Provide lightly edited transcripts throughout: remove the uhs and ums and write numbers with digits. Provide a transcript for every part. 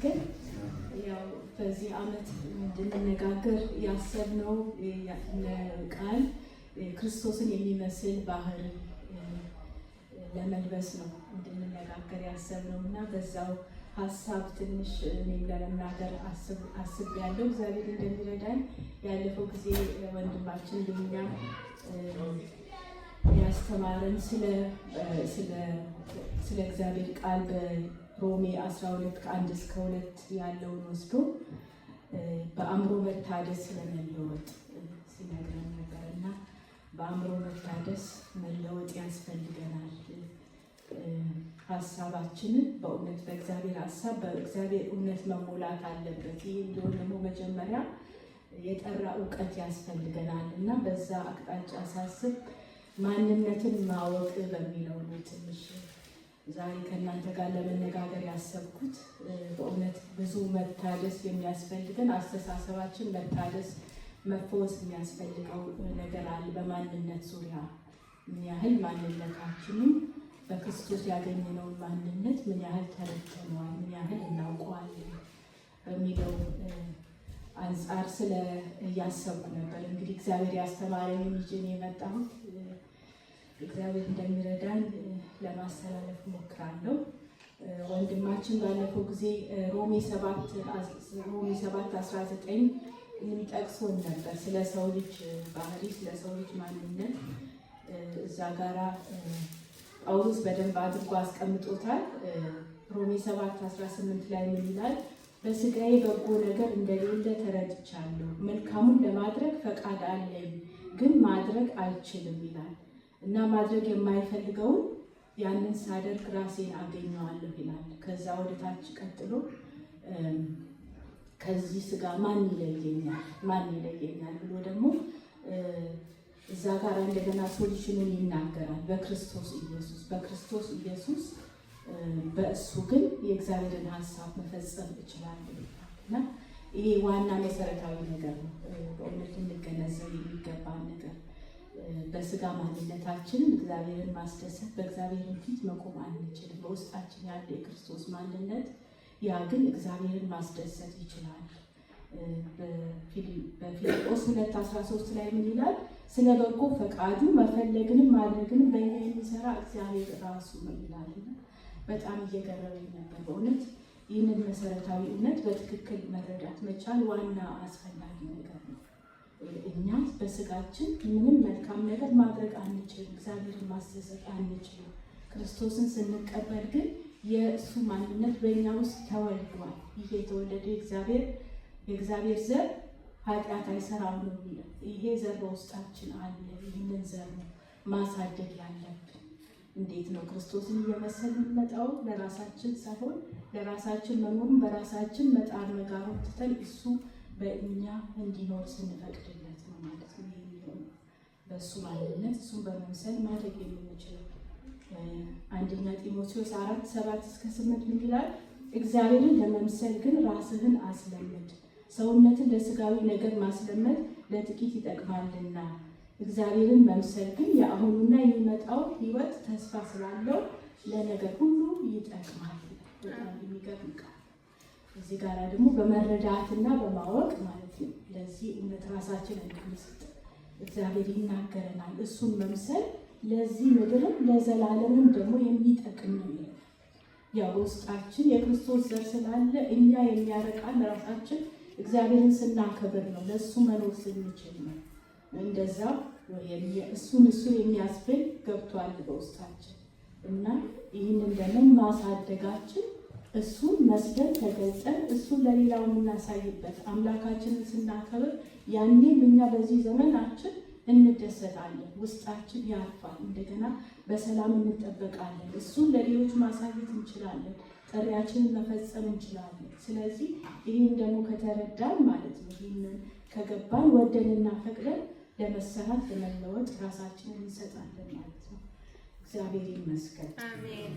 ይመስገን። ያው በዚህ ዓመት እንድንነጋገር ያሰብነው ቃል ክርስቶስን የሚመስል ባህሪ ለመልበስ ነው እንድንነጋገር ያሰብነው እና በዛው ሀሳብ ትንሽ እኔም ለመናገር አስቤያለሁ። እግዚአብሔር እንደሚረዳን ያለፈው ጊዜ ወንድማችን ልኛ ያስተማረን ስለ እግዚአብሔር ቃል በሮሜ 12 ከ1 እስከ 2 ያለውን ወስዶ በአእምሮ መታደስ ስለመለወጥ ሲነግረን ነበር እና በአእምሮ መታደስ መለወጥ ያስፈልገናል። ሀሳባችንን በእውነት በእግዚአብሔር ሀሳብ፣ በእግዚአብሔር እውነት መሞላት አለበት። ይህ እንዲሆን ደግሞ መጀመሪያ የጠራ እውቀት ያስፈልገናል እና በዛ አቅጣጫ ሳስብ ማንነትን ማወቅ በሚለው ነው ትንሽ ዛሬ ከእናንተ ጋር ለመነጋገር ያሰብኩት። በእውነት ብዙ መታደስ የሚያስፈልገን፣ አስተሳሰባችን መታደስ፣ መፈወስ የሚያስፈልገው ነገር አለ። በማንነት ዙሪያ ምን ያህል ማንነታችንን፣ በክርስቶስ ያገኘነውን ማንነት ምን ያህል ተረድተነዋል፣ ምን ያህል እናውቀዋለን በሚለው አንጻር ስለ እያሰብኩ ነበር። እንግዲህ እግዚአብሔር ያስተማረኝን ይዤ ነው የመጣሁት። እግዚአብሔር እንደሚረዳን ለማስተላለፍ እሞክራለሁ። ወንድማችን ባለፈው ጊዜ ሮሜ 7:19 ጠቅሶን ነበር፣ ስለ ሰው ልጅ ባህሪ፣ ስለ ሰው ልጅ ማንነት እዛ ጋራ ጳውሎስ በደንብ አድርጎ አስቀምጦታል። ሮሜ 7:18 ላይ ምን ይላል? "በስጋዬ በጎ ነገር እንደሌለ ተረድቻለሁ። መልካሙን ለማድረግ ፈቃድ አለኝ፣ ግን ማድረግ አልችልም" ይላል እና ማድረግ የማልፈልገውን ያንን ሳደርግ ራሴን አገኘዋለሁ ይላል። ከዛ ወደ ታች ቀጥሎ ከዚህ ስጋ ማን ይለየኛል? ማን ይለየኛል ብሎ ደግሞ እዛ ጋር እንደገና solution ኑን ይናገራል። በክርስቶስ ኢየሱስ፣ በክርስቶስ ኢየሱስ፣ በእሱ ግን የእግዚአብሔርን ሀሳብ መፈጸም እችላለሁ እና ይሄ ዋና መሰረታዊ ነገር ነው። በእውነት ልንገነዘብ የሚገባን ነገር በስጋ ማንነታችንን እግዚአብሔርን ማስደሰት፣ በእግዚአብሔርን ፊት መቆም አንችልም። በውስጣችን ያለ የክርስቶስ ማንነት ያ ግን እግዚአብሔርን ማስደሰት ይችላል። በፊልጶስ 2:13 ላይ ምን ይላል? "ስለ በጎ ፈቃዱ መፈለግንም ማድረግንም በእኛ የሚሰራ እግዚአብሔር ራሱ ነው" ይላል። በጣም እየገረመኝ ነበር። በእውነት ይህንን መሰረታዊ እውነት በትክክል መረዳት መቻል ዋና አስፈላጊ ነገር ነው። እኛ በስጋችን ምንም መልካም ነገር ማድረግ አንችልም፣ እግዚአብሔርን ማስደሰት አንችልም። ክርስቶስን ስንቀበል ግን የእሱ ማንነት በእኛ ውስጥ ተወልዷል። ይህ የተወለደ የእግዚአብሔር ዘር ኃጢአት አይሰራም ነው የሚለው። ይሄ ዘር በውስጣችን አለ። ይህንን ዘር ነው ማሳደግ ያለብን። እንዴት ነው ክርስቶስን እየመሰልን የምንመጣው? ለራሳችን ሳይሆን ለራሳችን መኖሩን በራሳችን መጣር መጋሩን ትተን እሱ በእኛ እንዲኖር ስንፈቅድለት ነው ማለት ነው የሚሆነው። በእሱ ማንነት እሱን በመምሰል ማደግ የምንችለው። አንደኛ ጢሞቴዎስ 4:7 እስከ 8 ምን ይላል? "እግዚአብሔርን ለመምሰል ግን ራስህን አስለምድ። ሰውነትን ለስጋዊ ነገር ማስለመድ ለጥቂት ይጠቅማልና፣ እግዚአብሔርን መምሰል ግን የአሁኑና የሚመጣው ሕይወት ተስፋ ስላለው ለነገር ሁሉ ይጠቅማል።" በጣም የሚገርም ቃል። እዚህ ጋር ደግሞ በመረዳትና በማወቅ ማለት ነው። ለዚህ እውነት ራሳችን እንድንሰጥ እግዚአብሔር ይናገረናል። እሱን መምሰል ለዚህ ምድርም ለዘላለምም ደግሞ የሚጠቅም ነው ይለናል። ያው በውስጣችን የክርስቶስ ዘር ስላለ እኛ የሚያረቃን ራሳችን እግዚአብሔርን ስናከብር ነው፣ ለእሱ መኖር ስንችል ነው። እንደዛ እሱን እሱ የሚያስብል ገብቷል በውስጣችን እና ይህንን ደግሞ ማሳደጋችን እሱን መስለን ተገልጸን እሱን ለሌላው የምናሳይበት፣ አምላካችንን ስናከብር ያኔም እኛ በዚህ ዘመናችን እንደሰታለን፣ ውስጣችን ያርፋል፣ እንደገና በሰላም እንጠበቃለን። እሱን ለሌሎች ማሳየት እንችላለን፣ ጥሪያችንን መፈጸም እንችላለን። ስለዚህ ይህን ደግሞ ከተረዳን ማለት ነው፣ ይህንን ከገባን ወደንና ፈቅደን ለመሰራት፣ ለመለወጥ ራሳችንን እንሰጣለን ማለት ነው። እግዚአብሔር ይመስገን። አሜን።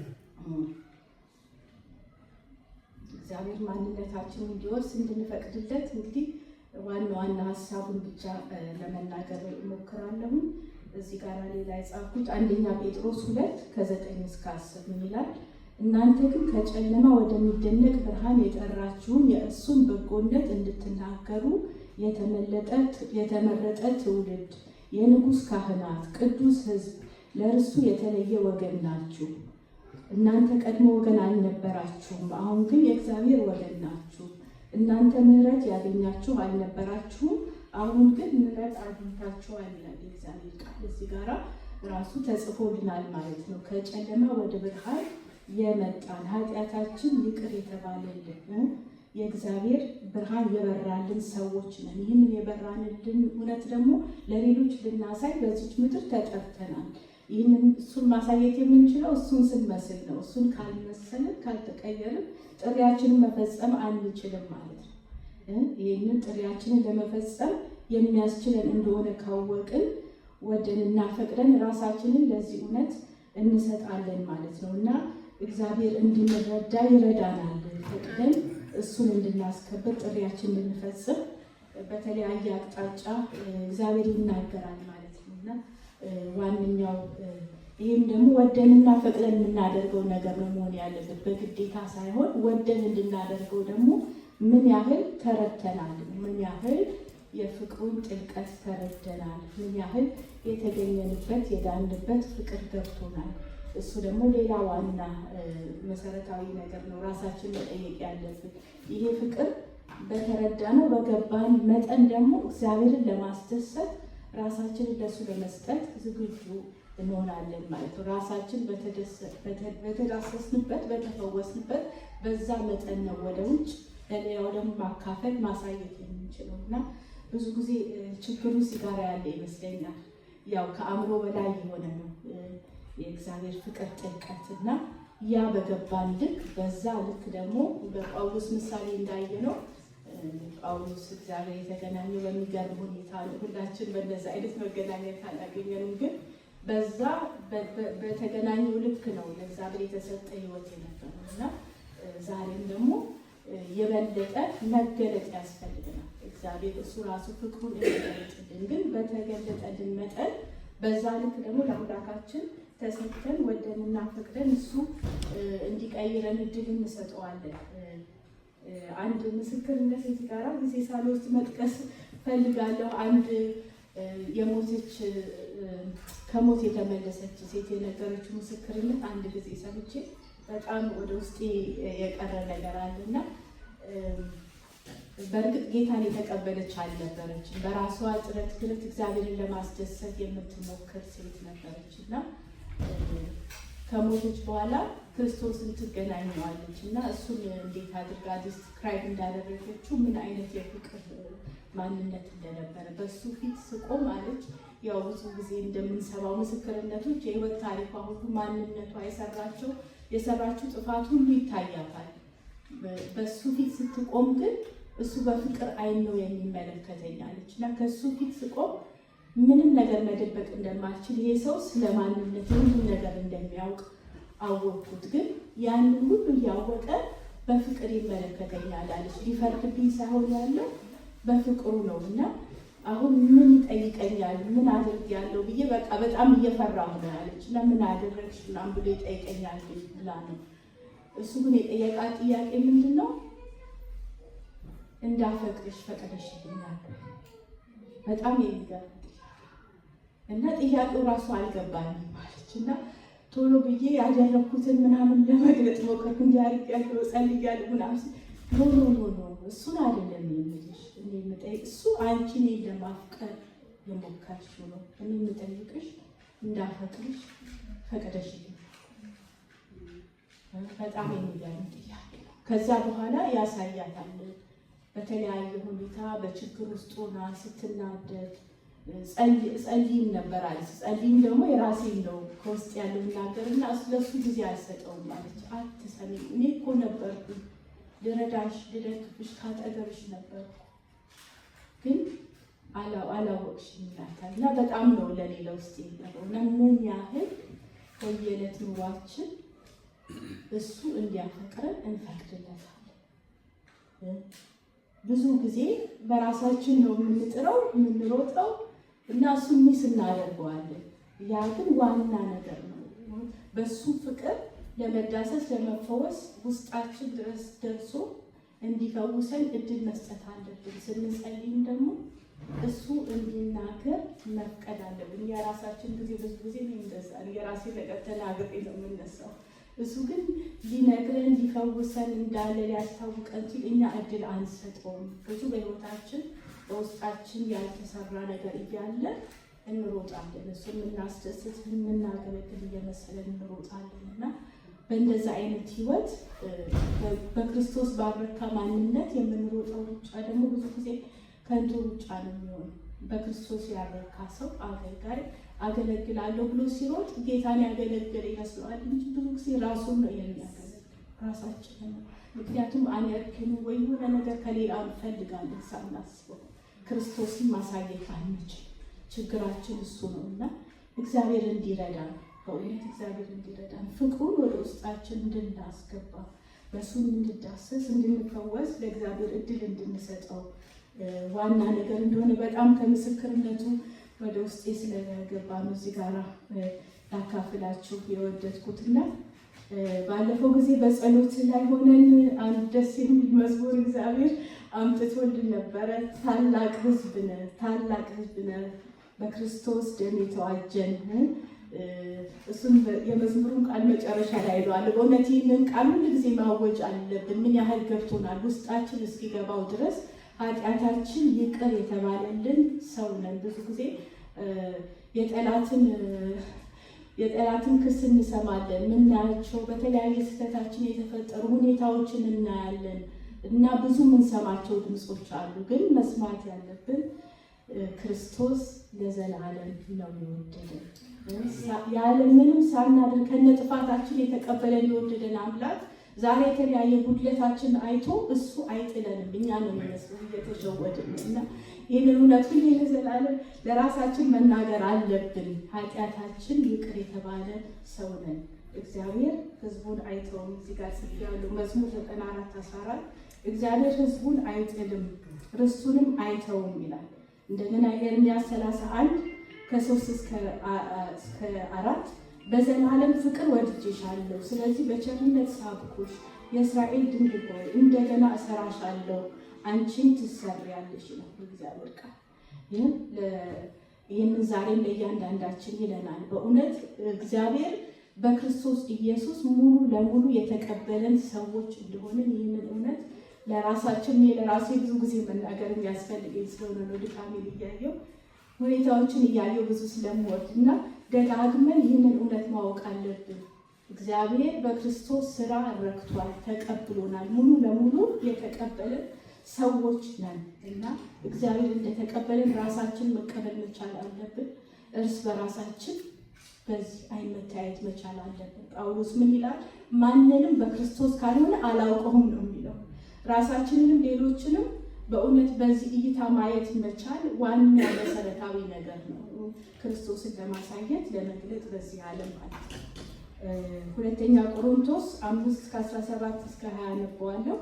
እግዚአብሔር ማንነታችንን እንዲወርስ እንድንፈቅድለት እንግዲህ ዋና ዋና ሀሳቡን ብቻ ለመናገር እሞክራለሁ። እዚህ ጋር ሌላ የጻፍኩት አንደኛ ጴጥሮስ 2 ከ9 እስከ 10 ምን ይላል? እናንተ ግን ከጨለማ ወደሚደነቅ ብርሃን የጠራችሁን የእሱን በጎነት እንድትናገሩ የተመረጠ ትውልድ፣ የንጉሥ ካህናት፣ ቅዱስ ሕዝብ፣ ለእርሱ የተለየ ወገን ናችሁ። እናንተ ቀድሞ ወገን አልነበራችሁም፣ አሁን ግን የእግዚአብሔር ወገን ናችሁ። እናንተ ምሕረት ያገኛችሁ አልነበራችሁም፣ አሁን ግን ምሕረት አግኝታችኋል ይላል የእግዚአብሔር ቃል። እዚህ ጋራ ራሱ ተጽፎልናል ማለት ነው። ከጨለማ ወደ ብርሃን የመጣን፣ ኃጢአታችን ይቅር የተባለልን፣ የእግዚአብሔር ብርሃን የበራልን ሰዎች ነን። ይህንን የበራንልን እውነት ደግሞ ለሌሎች ልናሳይ በዚች ምድር ተጠርተናል። ይህንን እሱን ማሳየት የምንችለው እሱን ስንመስል ነው። እሱን ካልመሰልን፣ ካልተቀየርን ጥሪያችንን መፈጸም አንችልም ማለት ነው። ይህንን ጥሪያችንን ለመፈጸም የሚያስችለን እንደሆነ ካወቅን ወደንና ፈቅደን ራሳችንን ለዚህ እውነት እንሰጣለን ማለት ነው እና እግዚአብሔር እንድንረዳ ይረዳናል። ፈቅደን እሱን እንድናስከብር፣ ጥሪያችን እንድንፈጽም በተለያየ አቅጣጫ እግዚአብሔር ይናገራል ማለት ነው እና ዋነኛው ይህም ደግሞ ወደንና ፈቅደን የምናደርገው ነገር ነው መሆን ያለበት፣ በግዴታ ሳይሆን ወደን እንድናደርገው ደግሞ ምን ያህል ተረድተናል፣ ምን ያህል የፍቅሩን ጥልቀት ተረድተናል፣ ምን ያህል የተገኘንበት የዳንበት ፍቅር ገብቶናል። እሱ ደግሞ ሌላ ዋና መሰረታዊ ነገር ነው፣ ራሳችን መጠየቅ ያለብን። ይሄ ፍቅር በተረዳነው በገባን መጠን ደግሞ እግዚአብሔርን ለማስደሰት ራሳችንን ለእሱ ለመስጠት ዝግጁ እንሆናለን ማለት ነው። ራሳችን በተዳሰስንበት፣ በተፈወስንበት በዛ መጠን ነው ወደ ውጭ ለሌላው ደግሞ ማካፈል፣ ማሳየት የምንችለው። እና ብዙ ጊዜ ችግሩ እዚህ ጋር ያለ ይመስለኛል። ያው ከአእምሮ በላይ የሆነ ነው የእግዚአብሔር ፍቅር ጥልቀት። እና ያ በገባን ልክ በዛ ልክ ደግሞ በጳውሎስ ምሳሌ እንዳየነው ጳውሎስ እግዚአብሔር የተገናኘው በሚገርም ሁኔታ ነው። ሁላችን በእንደዛ አይነት መገናኘት አላገኘንም፣ ግን በዛ በተገናኘው ልክ ነው ለእግዚአብሔር የተሰጠ ሕይወት የነበረው። እና ዛሬም ደግሞ የበለጠ መገለጥ ያስፈልገናል። እግዚአብሔር እሱ ራሱ ፍቅሩን እንዲገልጥልን፣ ግን በተገለጠልን መጠን በዛ ልክ ደግሞ ለአምላካችን ተሰጥተን ወደንና ፈቅደን እሱ እንዲቀይረን እድል እንሰጠዋለን። አንድ ምስክርነት እዚህ ጋራ ጊዜ ሳልወስድ መጥቀስ ፈልጋለሁ። አንድ የሞተች፣ ከሞት የተመለሰች ሴት የነገረችው ምስክርነት አንድ ጊዜ ሰምቼ በጣም ወደ ውስጤ የቀረ ነገር አለ። እና በእርግጥ ጌታን የተቀበለች አልነበረችም። በራሷ ጥረት ግረት እግዚአብሔርን ለማስደሰት የምትሞክር ሴት ነበረች። እና ከሞተች በኋላ ክርስቶስን ትገናኘዋለች። እና እሱን እንዴት አድርጋ describe እንዳደረገችው፣ ምን አይነት የፍቅር ማንነት እንደነበረ፣ በእሱ ፊት ስቆም አለች። ያው ብዙ ጊዜ እንደምንሰማው ምስክርነቶች የህይወት ታሪኳ ሁሉ፣ ማንነቷ፣ የሰራችው ጥፋት ሁሉ ይታያታል። በእሱ ፊት ስትቆም ግን እሱ በፍቅር አይን ነው የሚመለከተኝ አለች። እና ከእሱ ፊት ስቆም ምንም ነገር መደበቅ እንደማልችል፣ ይሄ ሰው ስለ ማንነት ሁሉም ነገር እንደሚያውቅ አወቅኩት። ግን ያንን ሁሉ እያወቀ በፍቅር ይመለከተኛል አለች። ሊፈርድብኝ ሳይሆን ያለው በፍቅሩ ነው። እና አሁን ምን ይጠይቀኛል፣ ምን አድርጌያለሁ ብዬ በቃ በጣም እየፈራሁ ነው ያለች። እና ምን አደረግሽ ምናምን ብሎ ይጠይቀኛል ብላ ነው። እሱ ግን የጠየቃት ጥያቄ ምንድን ነው? እንዳፈቅርሽ ፈቅደሽልኛል? በጣም የሚገርም ጥያቄ። እና ጥያቄው ራሱ አልገባኝም አለች። እና ቶሎ ብዬ ያደረግኩትን ምናምን ለመግለጥ ሞከርኩ። እንዲህ አድርጌያለሁ፣ ጸልያለሁ ምናምን። No, no, no, no፣ እሱን አይደለም የምልሽ። እኔ የምጠይቅ እሱ አንቺ እኔን ለማፍቀር የሞከርሽው ነው። እኔ የምጠይቅሽ እንዳፈቅርሽ ፈቅደሽልኛል? በጣም የሚገርም ጥያቄ ነው። ከዛ በኋላ ያሳያታል። በተለያየ ሁኔታ በችግር ውስጥ ሆና ስትናደድ ጸልይም ነበር አለች። ጸልይም ደግሞ የራሴን ነው ከውስጥ ያለው እናገር እና ለእሱ ጊዜ አልሰጠውም አለች። አትሰሚም፣ እኔ እኮ ነበርኩ ልረዳሽ፣ ልደግፍሽ፣ ካጠገብሽ ነበርኩ፣ ግን አላወቅሽም ይላታል። እና በጣም ነው ለሌላ ውስጥ የሚገባው። እና ምን ያህል በየዕለት ኑሯችን እሱ እንዲያፈቅረን እንፈቅድለታለን? ብዙ ጊዜ በራሳችን ነው የምንጥረው፣ የምንሮጠው እና እሱን miss እናደርገዋለን። ያ ግን ዋና ነገር ነው። በሱ ፍቅር ለመዳሰስ ለመፈወስ ውስጣችን ድረስ ደርሶ እንዲፈውሰን እድል መስጠት አለብን። ስንጸልይም ደግሞ እሱ እንዲናገር መፍቀድ አለብን። የራሳችን ጊዜ ብዙ ጊዜ እኔ እንደዛ ነው፣ የራሴ ነገር ተናግሬ ነው የምነሳው። እሱ ግን ሊነግረን ሊፈውሰን እንዳለ ሊያስታውቀን ሲል እኛ እድል አንሰጠውም። ብዙ በህይወታችን በውስጣችን ያልተሰራ ነገር እያለ እንሮጣለን። እሱ የምናስደስት የምናገለግል እየመሰለን እንሮጣለን እና በእንደዛ አይነት ህይወት በክርስቶስ ባረካ ማንነት የምንሮጠው ሩጫ ደግሞ ብዙ ጊዜ ከንቱ ሩጫ ነው የሚሆነው። በክርስቶስ ያረካ ሰው አገልጋይ አገለግላለሁ ብሎ ሲሮጥ ጌታን ያገለገለ ይመስለዋል እንጂ ብዙ ጊዜ ራሱን ነው የሚያገለግል፣ ራሳችንን ነው። ምክንያቱም አንያክኑ ወይ የሆነ ነገር ከሌላ እንፈልጋለን ሳናስበው፣ ክርስቶስን ማሳየት አንችል። ችግራችን እሱ ነው እና እግዚአብሔር እንዲረዳን፣ በእውነት እግዚአብሔር እንዲረዳን፣ ፍቅሩን ወደ ውስጣችን እንድናስገባ፣ በእሱ እንድንዳሰስ፣ እንድንፈወስ፣ ለእግዚአብሔር እድል እንድንሰጠው ዋና ነገር እንደሆነ በጣም ከምስክርነቱ ወደ ውስጤ ስለገባ ነው እዚህ ጋራ ላካፍላችሁ የወደድኩትና ባለፈው ጊዜ በጸሎት ላይ ሆነን አንድ ደስ የሚል መዝሙር እግዚአብሔር አምጥቶልን ነበረ። ታላቅ ሕዝብ ነህ፣ ታላቅ ሕዝብ ነህ፣ በክርስቶስ ደም የተዋጀን። እሱን የመዝሙሩን ቃል መጨረሻ ላይ እለዋለሁ። በእውነት ይህንን ቃል ሁል ጊዜ ማወጅ አለብን። ምን ያህል ገብቶናል፣ ውስጣችን እስኪገባው ድረስ ኃጢአታችን ይቅር የተባለልን ሰው ነን። ብዙ ጊዜ የጠላትን ክስ እንሰማለን። ምናያቸው በተለያየ ስህተታችን የተፈጠሩ ሁኔታዎችን እናያለን እና ብዙ የምንሰማቸው ድምፆች አሉ። ግን መስማት ያለብን ክርስቶስ ለዘላለም ነው የወደደን። ያለምንም ሳናደርግ ከነ ጥፋታችን የተቀበለን የወደደን አምላክ ዛሬ የተለያየ ጉድለታችን አይቶ እሱ አይጥለንም። እኛ ነው የሚመስለው እየተሸወድን እና ይህንን እውነት ሁሌ ለዘላለም ለራሳችን መናገር አለብን። ኃጢአታችን ይቅር የተባለ ሰው ነን። እግዚአብሔር ሕዝቡን አይተውም። እዚህ ጋር ጽፌያለሁ። መዝሙር 94:14 እግዚአብሔር ሕዝቡን አይጥልም ርስቱንም አይተውም ይላል። እንደገና ኤርምያስ 31 ከ3 እስከ 4 በዘላለም ፍቅር ወድጄሻለሁ፣ ስለዚህ በቸርነት ሳብኩሽ፣ የእስራኤል ድንግል ሆይ እንደገና እሰራሻለሁ፣ አንቺን ትሰሪያለሽ ይላል እግዚአብሔር ቃል። ይህንን ዛሬም ለእያንዳንዳችን ይለናል። በእውነት እግዚአብሔር በክርስቶስ ኢየሱስ ሙሉ ለሙሉ የተቀበለን ሰዎች እንደሆንን ይህንን እውነት ለራሳችን፣ እኔ ለራሴ ብዙ ጊዜ መናገር የሚያስፈልገኝ ስለሆነ ነው። ድካሜን እያየው ሁኔታዎችን እያየው ብዙ ስለምወድ እና ደጋግመን ይህንን እውነት ማወቅ አለብን። እግዚአብሔር በክርስቶስ ስራ ረክቷል፣ ተቀብሎናል። ሙሉ ለሙሉ የተቀበለን ሰዎች ነን እና እግዚአብሔር እንደተቀበለን ራሳችን መቀበል መቻል አለብን። እርስ በራሳችን በዚህ አይን መተያየት መቻል አለብን። ጳውሎስ ምን ይላል? ማንንም በክርስቶስ ካልሆነ አላውቀውም ነው የሚለው። ራሳችንንም ሌሎችንም በእውነት በዚህ እይታ ማየት መቻል ዋና መሰረታዊ ነገር ነው፣ ክርስቶስን ለማሳየት ለመግለጥ በዚህ ዓለም ማለት ነው። ሁለተኛ ቆሮንቶስ 5 ከ17 እስከ 20 አነበዋለሁ።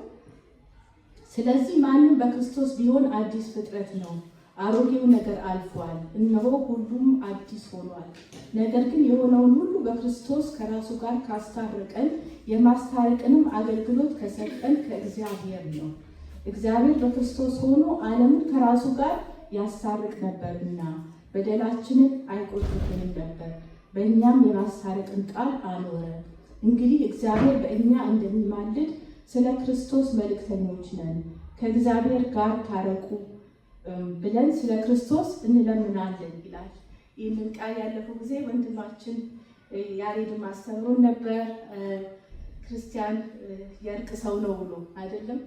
ስለዚህ ማንም በክርስቶስ ቢሆን አዲስ ፍጥረት ነው፣ አሮጌው ነገር አልፏል፣ እነሆ ሁሉም አዲስ ሆኗል። ነገር ግን የሆነውን ሁሉ በክርስቶስ ከራሱ ጋር ካስታረቀን የማስታረቅንም አገልግሎት ከሰጠን ከእግዚአብሔር ነው። እግዚአብሔር በክርስቶስ ሆኖ ዓለምን ከራሱ ጋር ያስታርቅ ነበርና በደላችንን አይቆጥርብንም ነበር፣ በእኛም የማስታረቅን ቃል አኖረ። እንግዲህ እግዚአብሔር በእኛ እንደሚማልድ ስለ ክርስቶስ መልእክተኞች ነን፣ ከእግዚአብሔር ጋር ታረቁ ብለን ስለ ክርስቶስ እንለምናለን ይላል። ይህንን ቃል ያለፈው ጊዜ ወንድማችን ያሬድም አስተምሮን ነበር። ክርስቲያን የእርቅ ሰው ነው ብሎ አይደለም።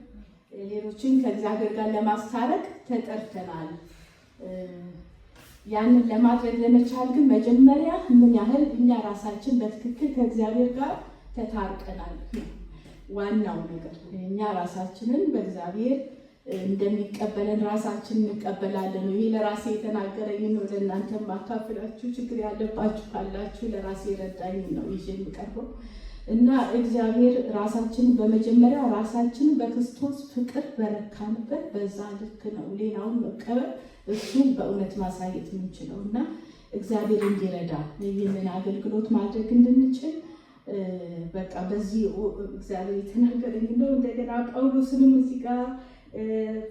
ሌሎችን ከእግዚአብሔር ጋር ለማስታረቅ ተጠርተናል። ያንን ለማድረግ ለመቻል ግን መጀመሪያ ምን ያህል እኛ ራሳችን በትክክል ከእግዚአብሔር ጋር ተታርቀናል። ዋናው ነገር እኛ ራሳችንን በእግዚአብሔር እንደሚቀበለን ራሳችን እንቀበላለን። ይህ ለራሴ የተናገረኝ ነው፣ ለእናንተ ማካፍላችሁ ችግር ያለባችሁ ካላችሁ ለራሴ የረዳኝ ነው ይዤ የሚቀርበው እና እግዚአብሔር ራሳችንን በመጀመሪያ ራሳችንን በክርስቶስ ፍቅር በረካንበት በዛ ልክ ነው ሌላውን መቀበል እሱን በእውነት ማሳየት የምንችለው እና እግዚአብሔር እንዲረዳ ይህንን አገልግሎት ማድረግ እንድንችል በቃ በዚህ እግዚአብሔር የተናገረኝ ነው። እንደገና ጳውሎስንም እዚህ ጋር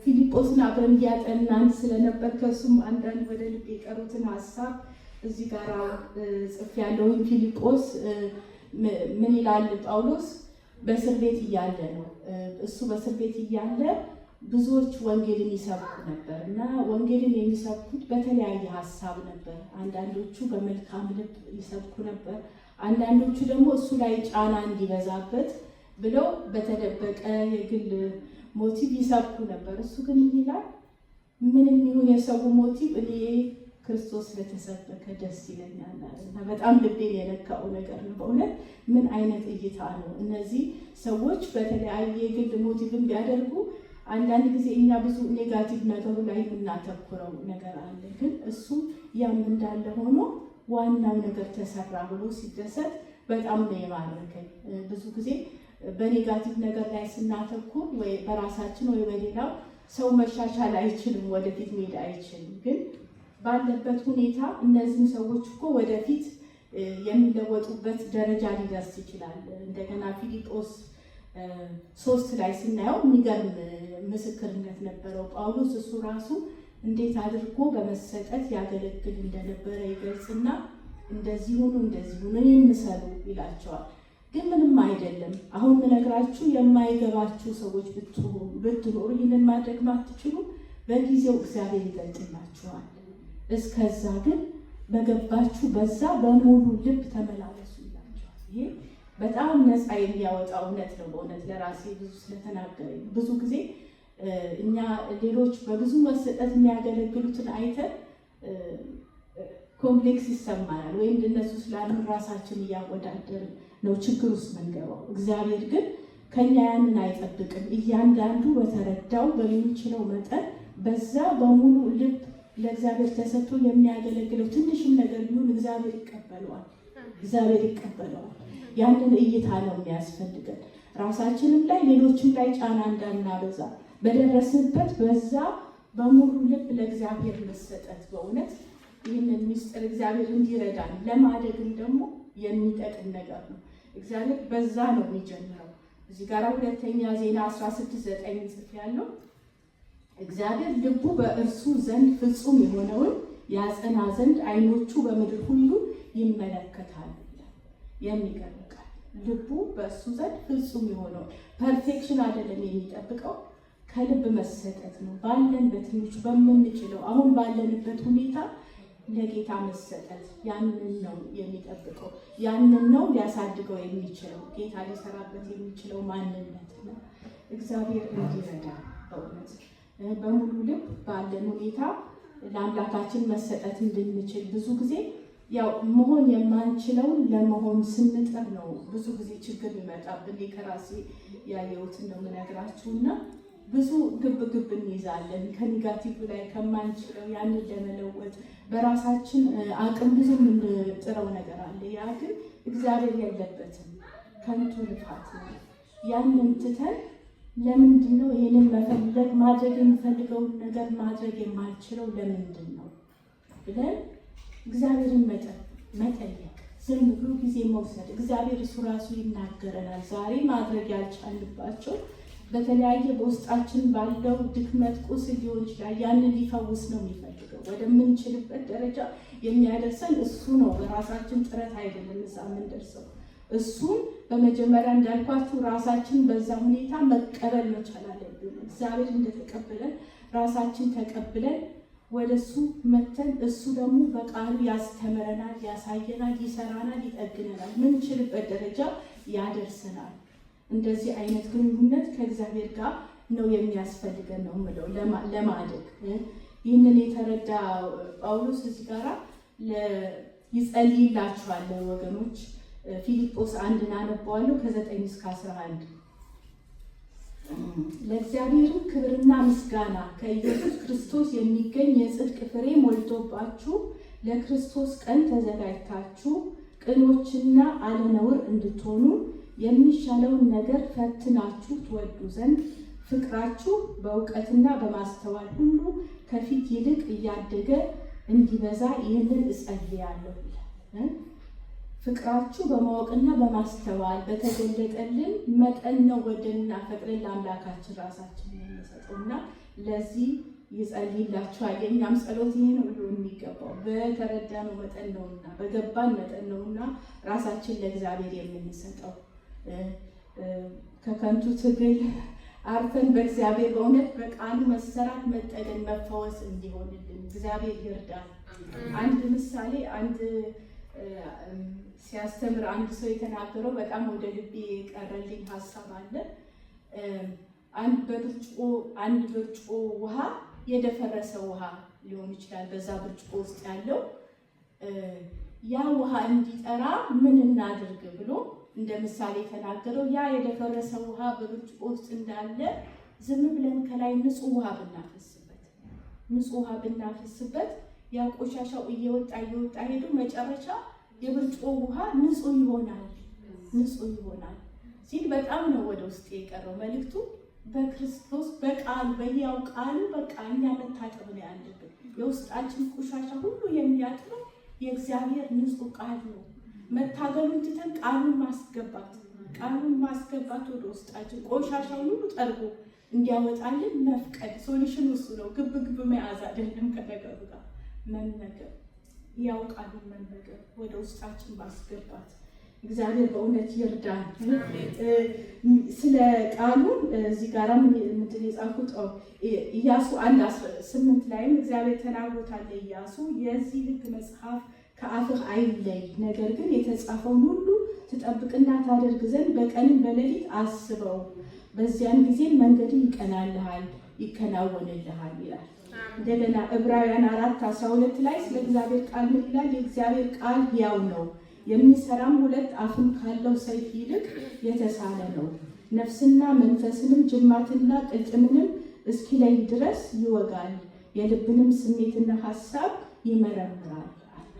ፊልጶስን አብረን እያጠናን ስለነበር ከእሱም አንዳንድ ወደ ልብ የቀሩትን ሀሳብ እዚህ ጋር ጽፌያለሁኝ። ፊልጶስ ምን ይላል? ጳውሎስ በእስር ቤት እያለ ነው። እሱ በእስር ቤት እያለ ብዙዎች ወንጌልን ይሰብኩ ነበር እና ወንጌልን የሚሰብኩት በተለያየ ሀሳብ ነበር። አንዳንዶቹ በመልካም ልብ ይሰብኩ ነበር። አንዳንዶቹ ደግሞ እሱ ላይ ጫና እንዲበዛበት ብለው በተደበቀ የግል motive ይሰብኩ ነበር። እሱ ግን ምን ይላል? ምንም ይሁን የሰው motive፣ እኔ ክርስቶስ ስለተሰበከ ደስ ይለኛል አለ። እና በጣም ልቤን የነካው ነገር ነው። በእውነት ምን አይነት እይታ ነው! እነዚህ ሰዎች በተለያየ የግል motive ን ቢያደርጉ አንዳንድ ጊዜ እኛ ብዙ negative ነገሩ ላይ የምናተኩረው ነገር አለ። ግን እሱ ያም እንዳለ ሆኖ ዋናው ነገር ተሰራ ብሎ ሲደሰት በጣም ነው የባረከኝ። ብዙ ጊዜ በ negative ነገር ላይ ስናተኩር ወይ በራሳችን ወይ በሌላው ሰው መሻሻል አይችልም፣ ወደፊት መሄድ አይችልም። ግን ባለበት ሁኔታ እነዚህም ሰዎች እኮ ወደፊት የሚለወጡበት ደረጃ ሊደርስ ይችላል። እንደገና ፊልጶስ 3 ላይ ስናየው የሚገርም ምስክርነት ነበረው ጳውሎስ። እሱ ራሱ እንዴት አድርጎ በመሰጠት ያገለግል እንደነበረ ይገልጽና እንደዚህ ሁኑ፣ እንደዚህ ሁኑ፣ እኔን ምሰሉ ይላቸዋል። ግን ምንም አይደለም። አሁን ምነግራችሁ የማይገባችሁ ሰዎች ብትኖሩ፣ ይህንን ማድረግ ማትችሉ፣ በጊዜው እግዚአብሔር ይገልጥላችኋል። እስከዛ ግን በገባችሁ በዛ በሙሉ ልብ ተመላለሱ ይላቸዋል። ይሄ በጣም ነፃ የሚያወጣ እውነት ነው። በእውነት ለራሴ ብዙ ስለተናገረኝ፣ ብዙ ጊዜ እኛ ሌሎች በብዙ መሰጠት የሚያገለግሉትን አይተን complex ይሰማናል፣ ወይም እንደነሱ ስላልሆን ራሳችን እያወዳደርን ነው ችግር ውስጥ ምንገባው። እግዚአብሔር ግን ከኛ ያንን አይጠብቅም። እያንዳንዱ በተረዳው በሚችለው መጠን በዛ በሙሉ ልብ ለእግዚአብሔር ተሰጥቶ የሚያገለግለው ትንሽም ነገር ቢሆን እግዚአብሔር ይቀበለዋል። እግዚአብሔር ይቀበለዋል። ያንን እይታ ነው የሚያስፈልገን። ራሳችንም ላይ ሌሎችም ላይ ጫና እንዳናበዛ በደረስንበት በዛ በሙሉ ልብ ለእግዚአብሔር መሰጠት፣ በእውነት ይህንን ምስጢር እግዚአብሔር እንዲረዳን ለማደግም ደግሞ የሚጠቅም ነገር ነው። እግዚአብሔር በዛ ነው የሚጀምረው። እዚህ ጋር ሁለተኛ ዜና 16:9 ጽፌያለሁ። እግዚአብሔር ልቡ በእርሱ ዘንድ ፍጹም የሆነውን ያጸና ዘንድ ዓይኖቹ በምድር ሁሉ ይመለከታሉ ይላል። የሚገርም ቃል። ልቡ በእሱ ዘንድ ፍጹም የሆነውን፣ perfection አይደለም የሚጠብቀው፣ ከልብ መሰጠት ነው። ባለን በትንሹ በምንችለው አሁን ባለንበት ሁኔታ ለጌታ መሰጠት፣ ያንን ነው የሚጠብቀው። ያንን ነው ሊያሳድገው የሚችለው፣ ጌታ ሊሰራበት የሚችለው ማንነት ነው። እግዚአብሔር እንዲረዳ በእውነት በሙሉ ልብ ባለን ሁኔታ ለአምላካችን መሰጠት እንድንችል። ብዙ ጊዜ ያው መሆን የማንችለውን ለመሆን ስንጥር ነው ብዙ ጊዜ ችግር ይመጣብን። ከራሴ ያየሁትን ነው የምነግራችሁ። እና ብዙ ግብ ግብ እንይዛለን ከ negative ላይ፣ ከማንችለው ያንን ለመለወጥ በራሳችን አቅም ብዙ የምንጥረው ነገር አለ። ያ ግን እግዚአብሔር የለበትም፣ ከንቱ ልፋት ነው። ያንን ትተን ለምንድን ነው ይሄንን መፈለግ፣ ማድረግ የምፈልገውን ነገር ማድረግ የማልችለው ለምንድን ነው ብለን እግዚአብሔርን መጠየቅ፣ ዝም ብሎ ጊዜ መውሰድ። እግዚአብሔር እሱ ራሱ ይናገረናል። ዛሬ ማድረግ ያልቻልባቸው በተለያየ በውስጣችን ባለው ድክመት፣ ቁስል ሊሆን ይችላል። ያንን ሊፈውስ ነው የሚፈልገው። ወደምንችልበት ደረጃ የሚያደርሰን እሱ ነው። በራሳችን ጥረት አይደለም እዛ የምንደርሰው። እሱን በመጀመሪያ እንዳልኳችሁ ራሳችን በዛ ሁኔታ መቀበል መቻል አለብን። እግዚአብሔር እንደተቀበለን ራሳችን ተቀብለን ወደ እሱ መተን እሱ ደግሞ በቃሉ ያስተምረናል፣ ያሳየናል፣ ይሰራናል፣ ይጠግነናል፣ ምንችልበት ደረጃ ያደርሰናል። እንደዚህ አይነት ግንኙነት ከእግዚአብሔር ጋር ነው የሚያስፈልገን ነው የምለው ለማደግ። ይህንን የተረዳ ጳውሎስ እዚህ ጋራ ይጸልይላችኋል ወገኖች። ፊልጶስ 1ን አነበዋለሁ ከ9 እስከ 11። ለእግዚአብሔርም ክብርና ምስጋና ከኢየሱስ ክርስቶስ የሚገኝ የጽድቅ ፍሬ ሞልቶባችሁ ለክርስቶስ ቀን ተዘጋጅታችሁ ቅኖችና አለነውር እንድትሆኑ፣ የሚሻለውን ነገር ፈትናችሁ ትወዱ ዘንድ ፍቅራችሁ በእውቀትና በማስተዋል ሁሉ ከፊት ይልቅ እያደገ እንዲበዛ ይህንን እጸልያለሁ ይላል። ፍቅራችሁ በማወቅና በማስተዋል በተገለጠልን መጠን ነው ወደንና ፈቅደን ለአምላካችን ራሳችን የምንሰጠው። እና ለዚህ ይጸልይላችኋል። የእኛም ጸሎት ይሄ ነው ሊሆን የሚገባው። በተረዳነው መጠን ነውና፣ በገባን መጠን ነውና ራሳችን ለእግዚአብሔር የምንሰጠው። ከከንቱ ትግል አርፈን በእግዚአብሔር በእውነት በቃሉ መሰራት፣ መጠገን፣ መፈወስ እንዲሆንልን እግዚአብሔር ይርዳል። አንድ ምሳሌ፣ አንድ ሲያስተምር አንድ ሰው የተናገረው በጣም ወደ ልቤ የቀረልኝ ሀሳብ አለ። አንድ ብርጭቆ ውሃ፣ የደፈረሰ ውሃ ሊሆን ይችላል። በዛ ብርጭቆ ውስጥ ያለው ያ ውሃ እንዲጠራ ምን እናድርግ ብሎ እንደ ምሳሌ የተናገረው፣ ያ የደፈረሰ ውሃ በብርጭቆ ውስጥ እንዳለ ዝም ብለን ከላይ ንጹህ ውሃ ብናፈስበት ያ ቆሻሻው እየወጣ እየወጣ ሄዶ መጨረሻ የብርጭቆ ውሃ ንጹህ ይሆናል ሲል በጣም ነው ወደ ውስጥ የቀረው መልእክቱ። በክርስቶስ በቃሉ፣ በሕያው ቃሉ በቃ እኛ መታጠብ ነው ያለብን። የውስጣችን ቆሻሻ ሁሉ የሚያጥበው የእግዚአብሔር ንጹህ ቃል ነው። መታገሉን ትተን ቃሉን ማስገባት ወደ ውስጣችን፣ ቆሻሻውን ሁሉ ጠርጎ እንዲያወጣልን መፍቀድ። Solution እሱ ነው። ግብ ግብ መያዝ አይደለም፣ ከነገሩ ጋር መመገብ፣ ያው ቃሉን መመገብ፣ ወደ ውስጣችን ማስገባት። እግዚአብሔር በእውነት ይርዳን። ስለ ቃሉ እዚህ ጋራ ምንድን የጻፉት? ኢያሱ 1:8 ላይም እግዚአብሔር ተናግሮታል ለኢያሱ፣ የዚህ ሕግ መጽሐፍ ከአፍህ አይለይ፣ ነገር ግን የተጻፈውን ሁሉ ትጠብቅና ታደርግ ዘንድ በቀንም በሌሊት አስበው፣ በዚያን ጊዜ መንገድህ ይቀናልሃል፣ ይከናወንልሃል ይላል። እንደገና ዕብራውያን 4:12 ላይ ስለ እግዚአብሔር ቃል ምን ይላል? የእግዚአብሔር ቃል ሕያው ነው፣ የሚሰራም፣ ሁለት አፍም ካለው ሰይፍ ይልቅ የተሳለ ነው፣ ነፍስና መንፈስንም ጅማትና ቅልጥምንም እስኪለይ ድረስ ይወጋል፣ የልብንም ስሜትና ሀሳብ ይመረምራል።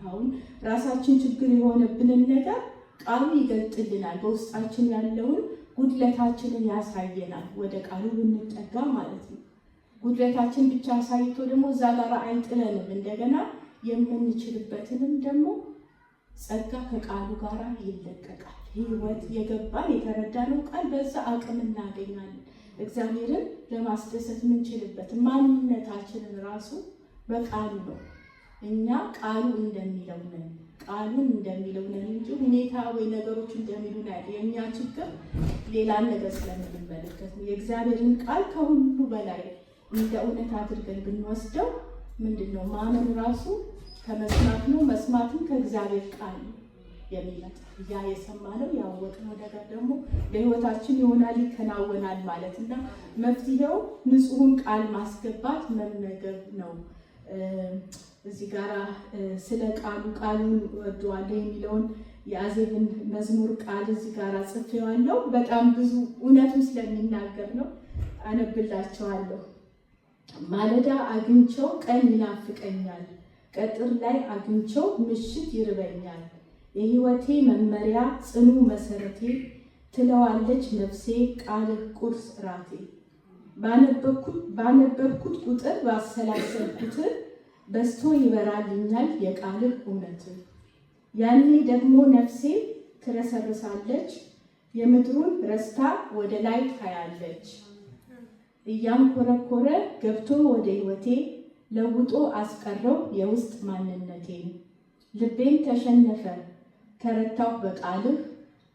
አሁን ራሳችን ችግር የሆነብንን ነገር ቃሉ ይገልጥልናል። በውስጣችን ያለውን ጉድለታችንን ያሳየናል። ወደ ቃሉ ብንጠጋ ማለት ነው። ጉድለታችን ብቻ አሳይቶ ደግሞ እዛ ጋር አይጥለንም። እንደገና የምንችልበትንም ደግሞ ጸጋ ከቃሉ ጋር ይለቀቃል። ህይወት የገባን የተረዳነው ቃል በዛ አቅም እናገኛለን። እግዚአብሔርን ለማስደሰት የምንችልበት ማንነታችንን ራሱ በቃሉ ነው። እኛ ቃሉ እንደሚለው ነን፣ ቃሉን እንደሚለው ነን እንጂ ሁኔታ ወይ ነገሮች እንደሚሉን አይደል። የእኛ ችግር ሌላን ነገር ስለምንመለከት ነው። የእግዚአብሔርን ቃል ከሁሉ በላይ እንደ እውነት አድርገን ብንወስደው፣ ምንድን ነው፣ ማመን ራሱ ከመስማት ነው፣ መስማትም ከእግዚአብሔር ቃል ነው የሚመጣ። ያ የሰማነው ያወቅነው ነገር ደግሞ በህይወታችን ይሆናል፣ ይከናወናል ማለት። እና መፍትሄው ንጹሑን ቃል ማስገባት፣ መመገብ ነው። እዚህ ጋራ ስለ ቃሉ ቃሉን እወደዋለሁ የሚለውን የአዜብን መዝሙር ቃል እዚህ ጋራ ጽፌዋለሁ። በጣም ብዙ እውነቱን ስለሚናገር ነው፣ አነብላቸዋለሁ። ማለዳ አግኝቸው ቀን ይናፍቀኛል፣ ቀትር ላይ አግኝቸው ምሽት ይርበኛል። የህይወቴ መመሪያ፣ ጽኑ መሰረቴ፣ ትለዋለች ነፍሴ ቃልህ ቁርስ ራቴ። ባነበብኩት ቁጥር፣ ባሰላሰልኩት በዝቶ ይበራልኛል የቃልህ እውነት። ያኔ ደግሞ ነፍሴ ትረሰርሳለች፣ የምድሩን ረስታ ወደ ላይ ታያለች። እያንኮረኮረ ገብቶ ወደ ህይወቴ ለውጦ አስቀረው የውስጥ ማንነቴን። ልቤም ተሸነፈ፣ ተረታሁ በቃልህ፣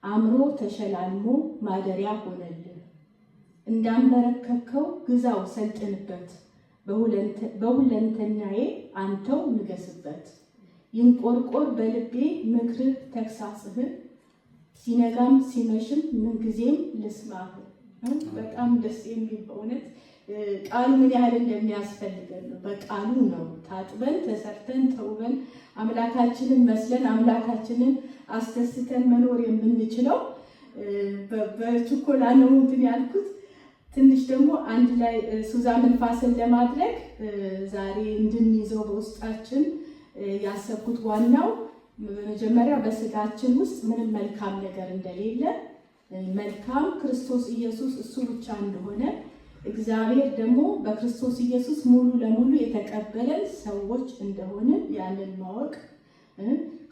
አምሮ ተሸላልሞ ማደሪያ ሆነልህ። እንዳንበረከከው ግዛው ሰልጥንበት፣ በሁለንተናዬ አንተው ንገስበት። ይንቆርቆር በልቤ ምክርህ ተግሳጽህ፣ ሲነጋም ሲመሽም ምንጊዜም ልስማህ። በጣም ደስ የሚል፣ በእውነት ቃሉ ምን ያህል እንደሚያስፈልገን ነው። በቃሉ ነው ታጥበን፣ ተሰርተን፣ ተውበን፣ አምላካችንን መስለን፣ አምላካችንን አስደስተን መኖር የምንችለው። በችኮላ ነው እንትን ያልኩት። ትንሽ ደግሞ አንድ ላይ zusammenfassen ለማድረግ ዛሬ እንድንይዘው በውስጣችን ያሰብኩት ዋናው በመጀመሪያ በስጋችን ውስጥ ምንም መልካም ነገር እንደሌለ፣ መልካም ክርስቶስ ኢየሱስ እሱ ብቻ እንደሆነ፣ እግዚአብሔር ደግሞ በክርስቶስ ኢየሱስ ሙሉ ለሙሉ የተቀበለን ሰዎች እንደሆንን ያንን ማወቅ።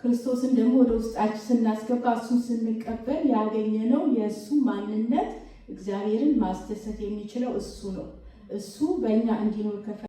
ክርስቶስን ደግሞ ወደ ውስጣችን ስናስገባ፣ እሱን ስንቀበል ያገኘነው የእሱ ማንነት፣ እግዚአብሔርን ማስደሰት የሚችለው እሱ ነው። እሱ በእኛ እንዲኖር ከፈ